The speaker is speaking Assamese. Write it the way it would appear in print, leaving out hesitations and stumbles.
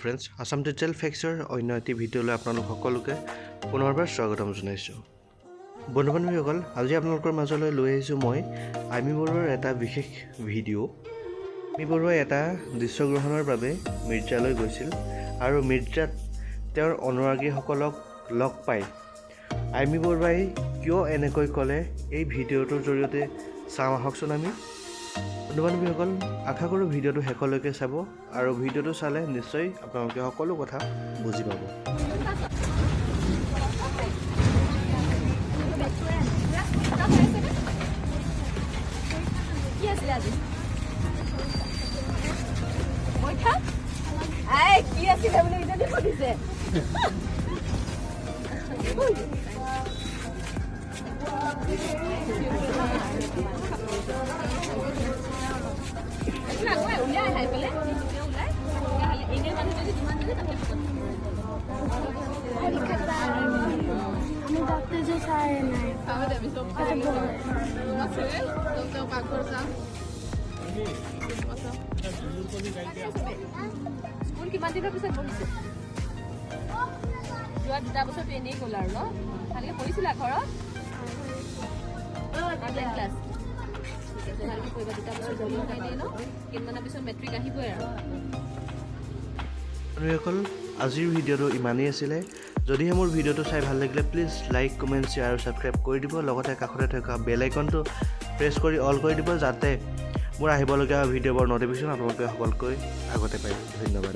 ফ্ৰেণ্ডছ, আছাম ডিজিটেল ফেক্সৰ অন্য এটি ভিডিঅ'লৈ আপোনালোক সকলোকে পুনৰবাৰ স্বাগতম জনাইছোঁ। বন্ধু বান্ধৱীসকল, আজি আপোনালোকৰ মাজলৈ লৈ আহিছোঁ মই আইমী বৰুৱাৰ এটা বিশেষ ভিডিঅ'। আইমী বৰুৱাই এটা দৃশ্যগ্ৰহণৰ বাবে মিৰ্জালৈ গৈছিল আৰু মিৰ্জাত তেওঁৰ অনুৰাগীসকলক লগ পাই আইমী বৰুৱাই কিয় এনেকৈ ক'লে, এই ভিডিঅ'টোৰ জৰিয়তে চাওঁ আহকচোন আমি। বন্ধু বান্ধৱীসকল, আশা কৰোঁ ভিডিঅ'টো শেষলৈকে চাব আৰু ভিডিঅ'টো চালে নিশ্চয় আপোনালোকে সকলো কথা বুজি পাব। কি আছিলে আজি পৰীক্ষা? এই কি আছিলে বুলি ইজনী সুধিছে। উলিয়াই আহা এইফালে ওলাই তেতিয়াহ'লে এনেই মানুহ যদি যিমান যদি তাতে। আমি ডক্টৰ যে চাই নাই। স্কুল কিমান দিনৰ পিছত বহিছে? যোৱা 2টা বছৰটো এনেই গ'ল আৰু ন? ভালকে পঢ়িছিলা ঘৰত? Online class. ঠিক আছে, ভালকে পঢ়িবা। 2টা বছৰ গ'ল এনেই ন? কেইদিনমানৰ পিছত মেট্ৰিক আহিবই আৰু। বন্ধুসকল, আজিৰ ভিডিঅ'টো ইমানেই আছিলে। যদিহে মোৰ ভিডিঅ'টো চাই ভাল লাগিলে, প্লিজ লাইক, কমেণ্ট, শ্বেয়াৰ আৰু ছাবস্ক্ৰাইব কৰি দিব। লগতে কাষতে থকা বেল আইকনটো প্ৰেছ কৰি অল কৰি দিব, যাতে মোৰ আহিবলগীয়া ভিডিঅ'বোৰ ন'টিফিকেশ্যন আপোনালোকে সকলোতকৈ আগতে পায়। ধন্যবাদ।